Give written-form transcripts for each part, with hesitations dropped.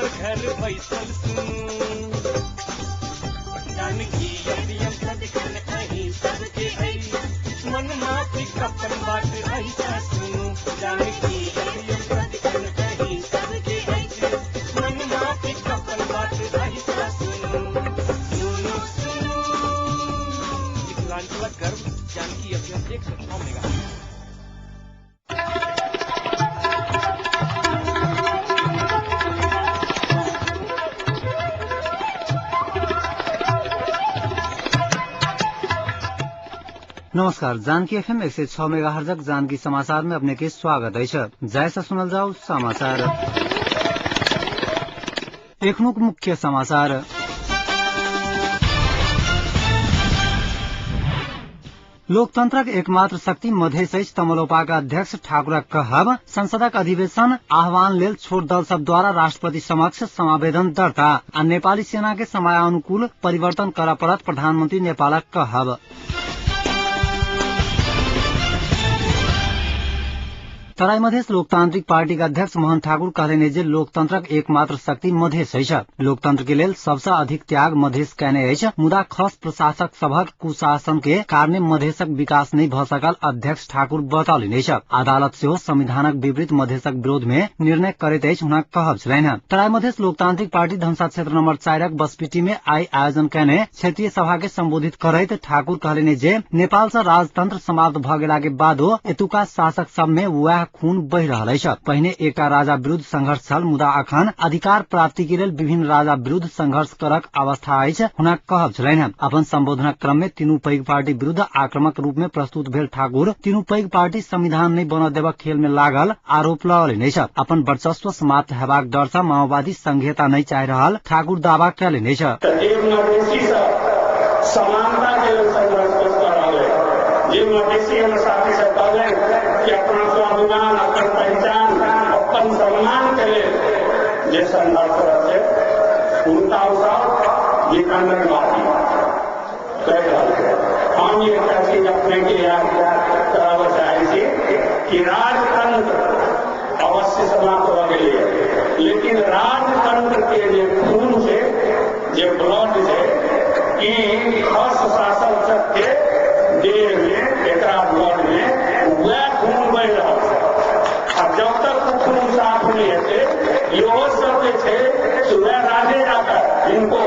खबर घर बैसल सुनू। जानकी एफएम सदिखन अहीं सबके अछि, मन माफिक अपन बात एहिसँ सुनू। जानकी एफएम सदिखन अहीं सबके अछि, मन माफिक अपन बात एहिसँ सुनू। सुनू सुनू मिथिलांचलक गर्व जानकी एफएम 106 मेगा। नमस्कार, जानकी एफएम 106 मेगा हर्जक जानकी समाचार में अपने के स्वागत अछि। जाय से सुनल जाओ समाचार। एखनुक मुख्य समाचार। लोकतंत्रक एकमात्र शक्ति मधेश अछि तमलोपाक अध्यक्ष ठाकुरक कहब। संसदक अधिवेशन आह्वान लेल छोट दल सब द्वारा राष्ट्रपति समक्ष समावेदन दर्ता आ नेपाली सेना के समयानुकूल परिवर्तन करऽ पड़त प्रधानमंत्री नेपालक कहब। तराई मधेस लोकतांत्रिक पार्टीक अध्यक्ष मोहन ठाकुर कहलनि जे लोकतंत्रक एकमात्र शक्ति मधेस अछि। लोकतंत्र के लेल सबसँ अधिक त्याग मधेस कयने अछि, मुदा खस प्रशासक सभक कुशासन के कारणे मधेसक विकास नहि भऽ सकल अध्यक्ष ठाकुर बतौलनि अछि। अदालत सेहो संविधानक विपरीत मधेसक विरोध मे निर्णय करैत अछि हुनक कहब छलनि। तराई मधेस लोकतांत्रिक पार्टी धनुषा क्षेत्र नंबर 4 बसपिटी में आइ आयोजन कयने क्षेत्रीय सभा के संबोधित करैत ठाकुर कहलनि जे नेपाल सँ राजतंत्र समाप्त भऽ गेला के बादो एतुका शासक सब मे वएह खून बहि रहल अछि। पहिने एकटा राजा विरुद्ध संघर्ष छल, मुदा अखन अधिकार प्राप्ति के लेल विभिन्न राजा विरुद्ध संघर्ष करक अवस्था अछि हुनक कहब छलनि। अपन संबोधनक क्रम मे तीनू पैघ पार्टी विरुद्ध आक्रामक रूप मे प्रस्तुत भेल ठाकुर तीनू पैघ पार्टी संविधान नहि बनऽ देबक खेल मे लागल आरोप लगौलनि अछि। अपन वर्चस्व समाप्त हेबाक डर सँ माओवादी संघीयता नहि चाहि रहल ठाकुर दावा कयलनि अछि। तऽ जे मधेसी सब समानता के लेल संघर्ष कऽ रहल अछि, जे मधेसी हमर साथी सब कहलनि कि अपना स्वाभिमान, अपन पहचान, अपन सम्मान के लेल जे संघर्षरत छै, हुनका ओ सब विखंडनवादी कहि रहल छै। हम एकटा चीज अपने के याद कराबऽ चाहै छी कि राजतंत्र अवश्य समाप्त भऽ गेलैए, लेकिन राजतंत्र के जे खून छै, जे ब्लड छै, ई खस शासक सबके देह में, एकरा ब्लड में वएह खून बहि रहल छै। आ जब तक ओ खून साफ नहि हेतै, इहो सब जे छै से वएह राजे जाकर जिनको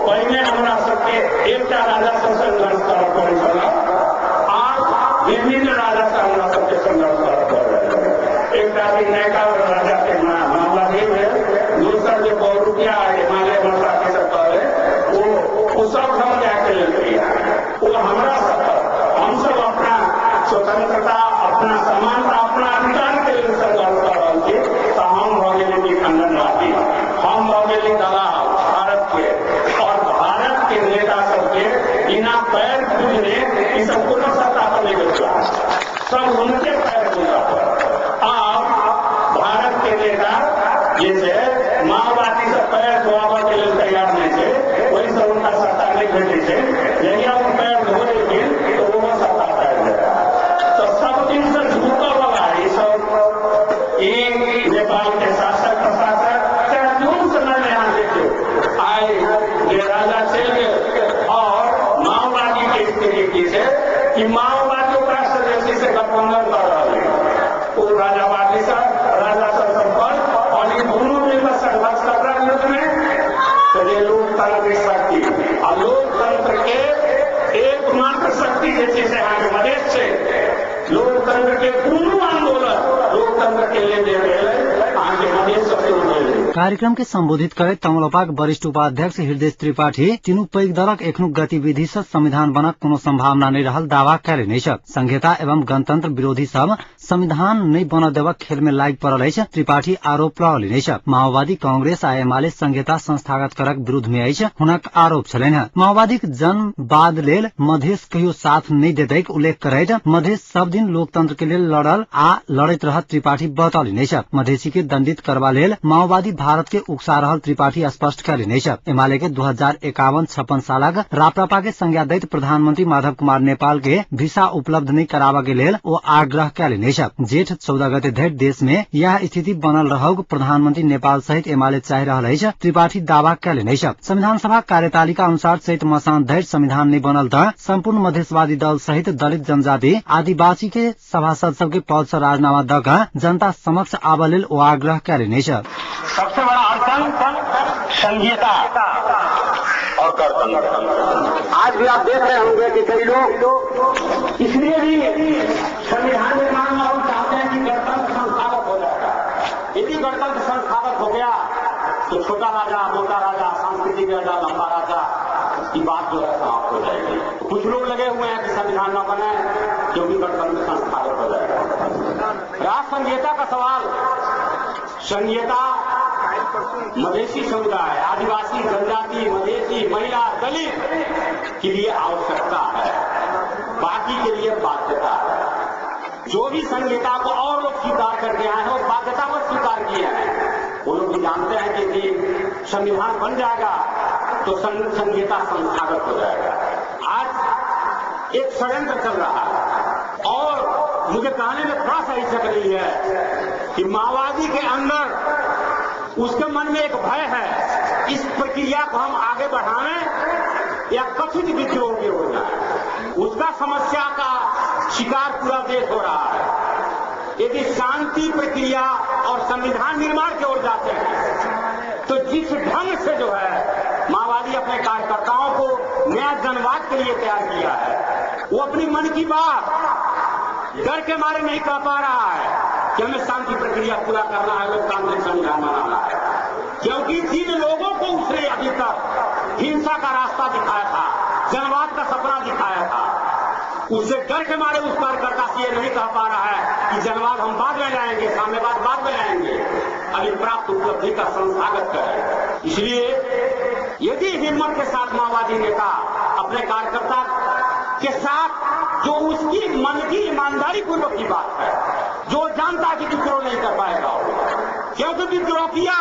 पहिने हमरा सबके एकटा राजा सँ संघर्ष करऽ पड़ै छल, आब विभिन्न राजा सँ हमरा सबके संघर्ष करऽ पड़ै रहल। एकटा कि नयका राजा के मामला नहि भेल, दोसर जे बहुरूपिया हिमालय हमर साथी सब कहले, ओ सब ठाम जाके लेलकै। ओ हमरा सब हमसब अपना स्वतंत्रता, अपना समानता, अपना अधिकार के लेल संघर्ष कऽ रहल छी, तऽ हम भऽ गेली विखंडनवादी, हम भऽ गेली दलाल भारत के। और भारत के नेता सबके बिना पैर पूजने ई सब कोनो सत्ता पर नहि बैसला, सब हुनके पैर पूजा पर। आब भारत के नेता जे छै माओवादी सब पैर धोआबऽ के लेल तैयार नहि छै, ओहिसँ हुनका सत्ता नहि भेटै छै। जहिया ओ पैर धो लेलखिन तऽ ओहो सत्ता पाबि जेता। तऽ सब दिनसँ झुकऽ वाला ई सब, ई नेपाल के शासक प्रशासक, चाहे कोन समय में अहाँ देखियौ, आइ जे राजा चलि गेल और माओवादी के स्थिति की छै कि माओवादी ओकरा से जे छै से गठबंधन कऽ रहल है, ओ राजावादी सब, राजा सब सम्पर्क, और ई दुनू मिलकर संघर्ष ककरा विरुद्ध में, तऽ जे लोकतांत्रिक शक्ति आ लोकतंत्र के एकमात्र शक्ति जे छै से अहाँके मधेश छै। लोकतंत्र के कोनो आंदोलन लोकतंत्र के लेल जे भेलै अहाँके मधेश से शुरू भेलै। कार्यक्रम के संबोधित करैत तमलोपाक वरिष्ठ उपाध्यक्ष हृदय त्रिपाठी तीनू पैघ दलक एखनुक गतिविधि सँ संविधान बनक कोनो संभावना नहि रहल दावा कयलनि अछि। संघीयता एवं गणतंत्र विरोधी सब संविधान नहि बनऽ देबक खेल मे लागि पड़ल अछि त्रिपाठी आरोप लगौलनि अछि। माओवादी कांग्रेस आ एमाले संघीयता संस्थागत करक विरोध मे अछि हुनक आरोप छलनि। माओवादीक जन्मवाद लेल मधेश कहियो साथ नहि देतैक उल्लेख करैत मधेश सब दिन लोकतंत्र के लेल लड़ल आ लड़ैत रहत त्रिपाठी बतौलनि अछि। मधेसी के दंडित करबा लेल माओवादी भारत के उकसा रहल त्रिपाठी स्पष्ट कयलनि अछि। एमाले के 2051-56 सालक राप्रपा के संज्ञा दैत प्रधानमंत्री माधव कुमार नेपाल के भिसा उपलब्ध नहि कराबऽ के लेल ओ आग्रह कयलनि अछि। जेठ 14 गते धरि देश में यह स्थिति बनल रहौक प्रधानमंत्री नेपाल सहित एमाले चाहि रहल अछि, त्रिपाठी दावा कयलनि अछि। संविधान सभा कार्यतालिका अनुसार चैत मसान धरि संविधान नहि बनल तऽ सम्पूर्ण मधेशवादी दल सहित दलित जनजाति आदिवासी के सभासद सबके पद से राजीनामा दऽ कऽ जनता समक्ष आबऽ लेल ओ आग्रह कयलनि अछि। सबसे बड़ा अड़चन संघीयता और गणतंत्र। आज भी आप देख रहे होंगे कि कई लोग इसलिए भी संविधान निर्माण में हम चाहते हैं कि गणतंत्र संस्थागत हो जाएगा। यदि गणतंत्र संस्थागत हो गया तो छोटा राजा, मोटा राजा, सांस्कृतिक राजा, लंबा राजा की बात जो है समाप्त हो जाएगी। कुछ लोग लगे हुए हैं कि संविधान न बने क्योंकि गणतंत्र संस्थागत हो जाएगा। राष्ट्र संघीयता का सवाल, संघीयता मधेसी समुदाय, आदिवासी, जनजाति, मधेसी, महिला, दलित के लिए आवश्यकता है, बाकी के लिए बाध्यता है। जो भी संघीयता को और लोग स्वीकार करके आए हैं वो बाध्यतावश स्वीकार किए हैं। वो लोग भी जानते हैं कि यदि संविधान बन जाएगा तो संघीयता संस्थागत हो जाएगा। आज एक षड्यंत्र चल रहा है और मुझे कहने में थोड़ा सा हिचक रही है कि माओवादी के अंदर उसके मन में एक भय है, इस प्रक्रिया को हम आगे बढ़ाएं या कथित विद्रोह की हो जाए। उसका समस्या का शिकार पूरा देश हो रहा है। यदि शांति प्रक्रिया और संविधान निर्माण की ओर जाते हैं तो जिस ढंग से जो है माओवादी अपने कार्यकर्ताओं को नया जनवाद के लिए तैयार किया है, वो अपनी मन की बात डर के मारे नहीं कह पा रहा है कि हमें शांति प्रक्रिया पूरा करना है, लोकतांत्रिक संविधान बनाना है, क्योंकि जिन लोगों को उसने अभी तक हिंसा का रास्ता दिखाया था, जनवाद का सपना दिखाया था, उससे डर के मारे उस कार्यकर्ता से ये नहीं कह पा रहा है कि जनवाद हम बाद में लाएंगे, साम्यवाद बाद में लाएंगे, अभी प्राप्त उपलब्धि का संस्थागत करें। इसलिए यदि हिम्मत के साथ माओवादी नेता अपने कार्यकर्ता के साथ जो उसकी मन की ईमानदारी पूर्वक की बात है, जो जानता कि विद्रोह नहीं कर पाएगा, क्योंकि विद्रोह किया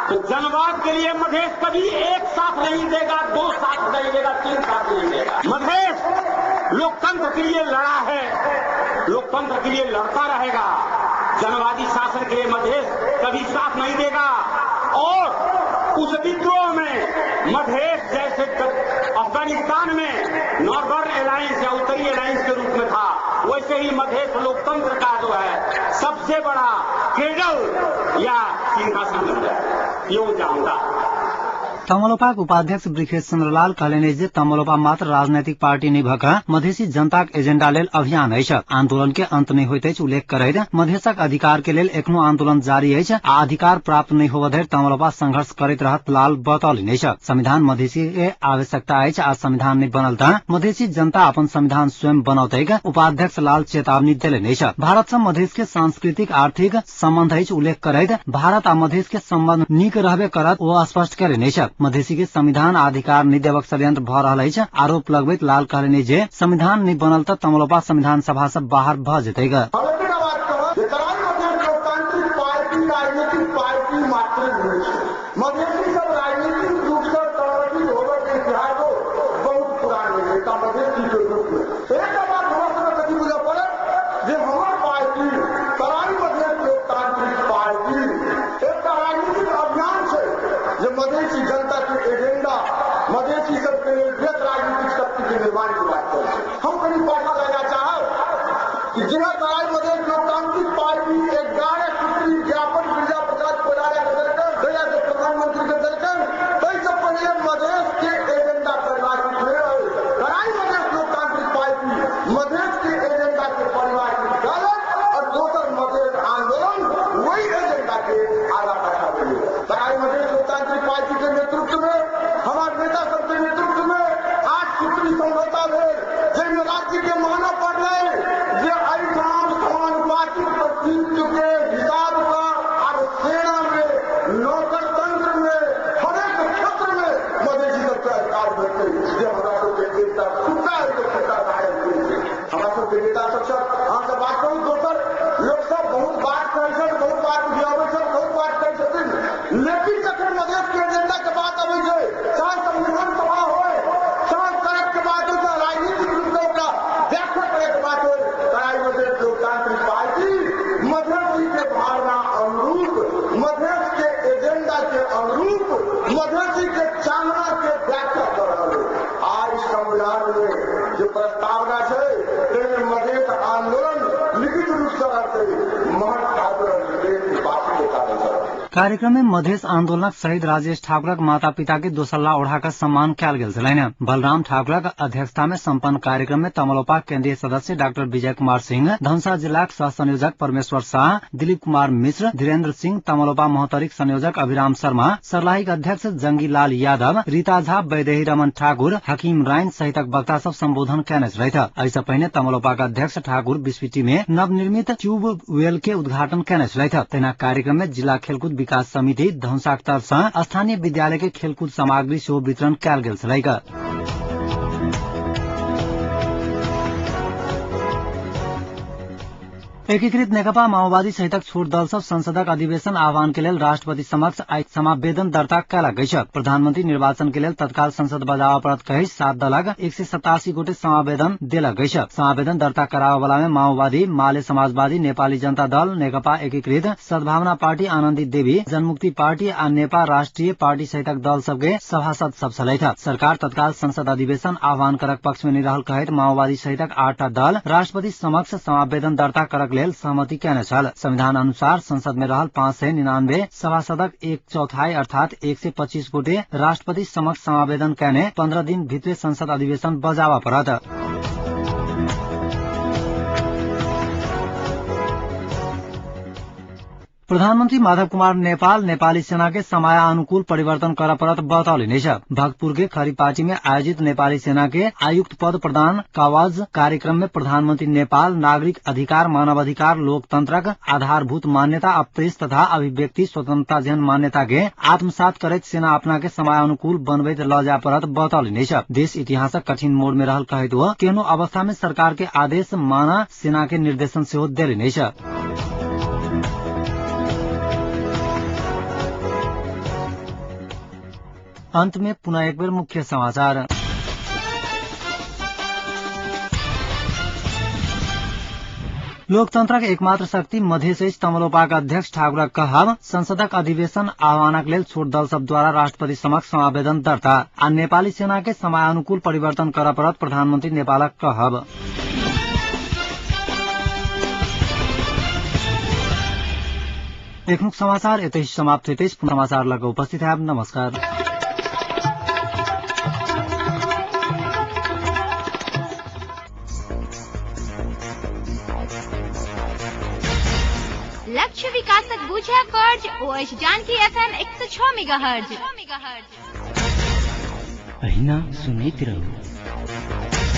तो जनवाद के लिए मधेश कभी एक साथ नहीं देगा, दो साथ नहीं देगा, तीन साथ नहीं देगा। मधेश लोकतंत्र के लिए लड़ा है, लोकतंत्र के लिए लड़ता रहेगा। जनवादी शासन के लिए मधेश कभी साथ नहीं देगा और उस विद्रोह में मधेश जैसे अफगानिस्तान में नॉर्दर्न अलायंस या उत्तरी अलायंस के रूप में था, वैसे ही मधेश लोकतंत्र का जो है सबसे बड़ा क्रेडल या सिंहासन बन जाए, ये वो जानता है। तमलोपाक उपाध्यक्ष वृखेश चंद्रलाल कहलनि अछि जे तमलोपा मात्र राजनैतिक पार्टी नहि भऽ कऽ मधेसी जनताक एजेंडा लेल अभियान अछि। आंदोलन के अंत नहि होइत अछि उल्लेख करैत मधेसक अधिकार के लेल एखनो आंदोलन जारी अछि आ अधिकार प्राप्त नहि होबऽ धरि तमलोपा संघर्ष करैत रहत लाल बतौलनि अछि। संविधान मधेसी के आवश्यकता अछि आ संविधान नहि बनल तऽ मधेसी जनता अपन संविधान स्वयं बनौतैक उपाध्यक्ष लाल चेतावनी देलनि अछि। भारत सँ मधेस के सांस्कृतिक आर्थिक सम्बन्ध अछि उल्लेख करैत भारत आ मधेस के सम्बन्ध नीक रहबे करत ओ स्पष्ट कयलनि अछि। मधेसी के संविधान आ अधिकार नहि देबक षड्यंत्र भऽ रहल अछि आरोप लगबैत लाल कहलनि जे संविधान नहि बनल तऽ तमलोपा संविधान सभा सँ बाहर भऽ जेतैक। हम एतेटा बात कहब जे तराई मधेश लोकतांत्रिक पार्टी राजनीतिक पार्टी मात्र नहि छै। मधेसी सब राजनीतिक रूप सँ संगठित होबय के इतिहासो बहुत पुरान अछि एकटा मधेसी के रूप मे। एकटा बात हमरा सबके कथी बुझय पड़त जे हमर पार्टी तराई मधेश लोकतांत्रिक पार्टी एकटा राजनीतिक अभियान छै जे मधेसी जनता के एजेंडा मधेसी सबके लेल बृहत राजनीतिक शक्ति के निर्माण के बात करै छै। हम कनि पाछा लऽ जाय चाहब कि जहिया तराई मधेश लोकतांत्रिक पार्टी 11 सूत्री ज्ञापन गिरिजा प्रसाद कोइराला के देलकनि, जहिया से प्रधानमंत्री के देलकनि, ताहिसँ पहिने मधेश के एजेंडा परिभाषित नहि रहै। तराई मधेश लोकतांत्रिक पार्टी मधेश के एजेंडा के परिभाषित कयलक और दोसर मधेश आंदोलन वही एजेंडा के आगा बढ़ाबै लेल। तराई मधेश लोकतांत्रिक पार्टी के नेतृत्व में, हमार नेता सबके नेतृत्व में 8 सूत्री समझौता भेल, जाहिमे राज्य के मानय पड़लै जे एहिठाम समानुपातिक प्रतिनिधित्व के कार्यक्रम में मधेश आंदोलनक शहीद राजेश ठाकुरक माता पिता के दोसल्ला ओढ़ाकर सम्मान कयल गेल छलनि। बलराम ठाकुरक अध्यक्षता में सम्पन्न कार्यक्रम में तमलोपा केन्द्रीय सदस्य डाक्टर विजय कुमार सिंह, धनुषा जिलाक सह संयोजक परमेश्वर शाह, दिलीप कुमार मिश्र, धीरेन्द्र सिंह, तमलोपा महोत्तरीक संयोजक अभिराम शर्मा, सर्लाहीक अध्यक्ष जंगीलाल यादव, रीता झा, वैदेही रमन ठाकुर, हकीम राइन सहितक वक्ता सब सम्बोधन कयने छलथि। एहि पहिने तमलोपाक अध्यक्ष ठाकुर बिस्फिटी में नवनिर्मित ट्यूबवेल के उद्घाटन कयने छलथि। तहिना कार्यक्रम में जिला खेलकूद विकास समिति धनुषाक तरफ सँ स्थानीय विद्यालय के खेलकूद सामग्री सेहो वितरण कयल गेल छलैक। एकीकृत नेकपा माओवादी सहितक छोट दल सब संसदक अधिवेशन आह्वान के लेल राष्ट्रपति समक्ष आइ समावेदन दर्ता कयलक अछि। प्रधानमंत्री निर्वाचन के लेल तत्काल संसद बजाबऽ पड़त कहि 7 दलक 187 गोटे समावेदन देलक अछि। समावेदन दर्ता कराबऽ वाला में माओवादी, माले समाजवादी, नेपाली जनता दल, नेकपा एकीकृत, सद्भावना पार्टी, आनन्दी देवी, जनमुक्ति पार्टी आ नेपाल राष्ट्रिय पार्टी सहितक दल सबके सभासद सब छलथि। सरकार तत्काल संसद अधिवेशन आह्वान करक पक्ष में नहि रहल कहैत माओवादी सहितक 8 दल राष्ट्रपति समक्ष समावेदन दर्ता करक लेल सहमति कयने छल। संविधान अनुसार संसद में रहल 599 सभासदक 1/4 अर्थात 125 गोटे राष्ट्रपति समक्ष समावेदन कयने 15 दिन भित्रे संसद अधिवेशन बजाबऽ पड़त। प्रधानमन्त्री माधव कुमार नेपाल नेपाली सेना के समयानुकूल परिवर्तन कर पड़त बतौलनि अछि। भक्तपुर के खरीपाटी में आयोजित नेपाली सेना के आयुक्त पद प्रदान कावाज कार्यक्रम में प्रधानमंत्री नेपाल नागरिक अधिकार, मानवाधिकार, लोकतंत्रक आधारभूत मान्यता आ प्रेस तथा अभिव्यक्ति स्वतंत्रता जेहन मान्यता के आत्मसात करैत सेना अपना के समयानुकूल बनबैत ल जाय पड़त बतौलनि अछि। देश इतिहासक कठिन मोड़ में रहल कहैत ओ केहनो अवस्था में सरकार के आदेश माना सेना के निर्देशन सेहो देलनि अछि। अंत में पुनः एक बेर मुख्य समाचार। लोकतंत्रक एकमात्र शक्ति मधेश अछि तमलोपाक अध्यक्ष ठाकुरक कहब। संसदक अधिवेशन आह्वानक लेल छोट दल सब द्वारा राष्ट्रपति समक्ष समावेदन दर्ता आ नेपाली सेना के समयानुकूल परिवर्तन करऽ पड़त प्रधानमंत्री नेपालक कहब। एखनुक समाचार एतहि समाप्त होइत अछि। समाचार लग उपस्थित हैब। नमस्कार। लक्ष्य विकासक बुझै फर्ज ओ अछि जानकी एफएम 106 मेगाहर्ज। अहिना सुनैत रहू।